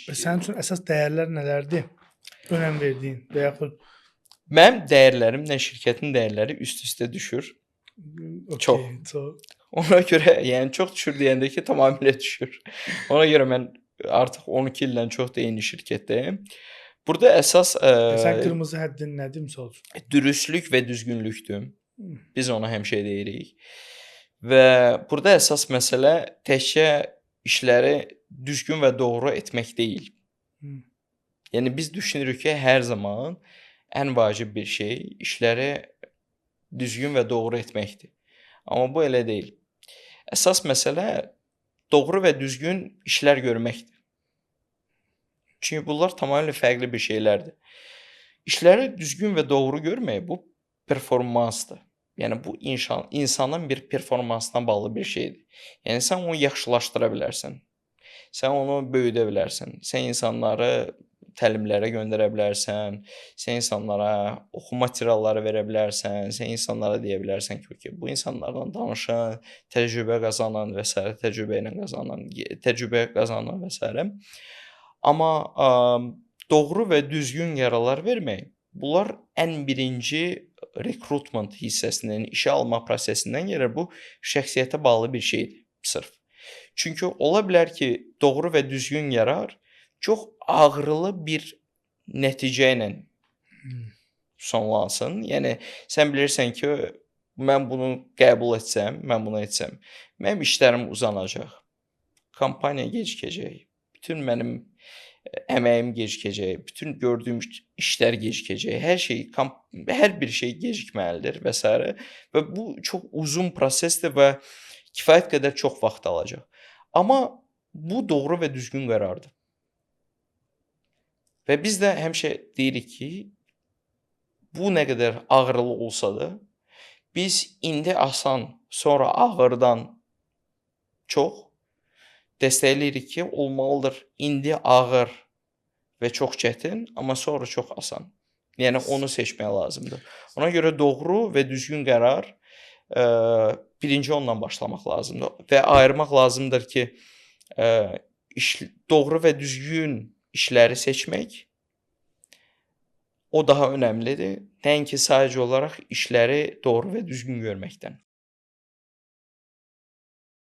Və sənin üçün əsas dəyərlər nələrdir? Önəm verdiyin və yaxud Mənim dəyərlərimlə şirkətin dəyərləri üst-üstə düşür. Okay, Çox. Çox. Ona görə, yəni çox düşür deyəndə ki, tamamilə düşür. Ona görə mən artıq 12 ildən çoxdur eyni şirkətdəyim. Burada əsas Sən qırmızı həddin nədir misal üçün? Dürüstlük və düzgünlükdür. Biz ona həmişə deyirik. Və burada əsas məsələ təkcə işləri düzgün və doğru etmək deyil. Yəni biz düşünürük ki, hər zaman ən vacib bir şey işləri düzgün və doğru etməkdir. Amma bu elə deyil. Əsas məsələ doğru və düzgün işlər görməkdir. Çünki bunlar tamamilə fərqli bir şeylərdir. İşləri düzgün və doğru görmək bu performansdır. Yəni bu insanın bir performansına bağlı bir şeydir. Yəni sən onu yaxşılaşdıra bilərsən. Sən onu böyüdə bilərsən. Sən insanları təlimlərə göndərə bilərsən. Sən insanlara oxu materialları verə bilərsən. Sən insanlara deyə bilərsən ki, okay, bu insanlarla danışın, təcrübə qazanın və s. təcrübə ilə qazanın, təcrübə qazanın və s. Amma doğru və düzgün qərarlar vermək, bunlar ən birinci recruitment hissəsindən, işə alma prosesindən gəlir. Bu şəxsiyyətə bağlı bir şeydir sırf. Çünki ola bilər ki, doğru və düzgün qərar çox ağrılı bir nəticə ilə sonlansın. Yəni sən bilirsən ki, mən bunu qəbul etsəm, mən bunu etsəm, mənim işlərim uzanacaq. Kampaniya gecikəcək. Bütün mənim əməyim gecikəcək, bütün gördüyüm işlər gecikəcək. Hər şey, hər bir şey gecikməlidir və s. Və bu çox uzun prosesdir və kifayət qədər çox vaxt alacaq. Amma bu doğru və düzgün qərardır. Və biz də həmişə deyirik ki, bu nə qədər ağrılı olsa da, biz indi asan, sonra ağırdan çox dəstəkləyirik ki, olmalıdır indi ağır və çox çətin, amma sonra çox asan. Yəni onu seçmək lazımdır. Ona görə doğru və düzgün qərar birinci ondan başlamaq lazımdır və ayırmaq lazımdır ki, iş doğru və düzgün işləri seçmək, o daha önəmlidir. Nəinki sadəcə olaraq işləri doğru və düzgün görməkdən.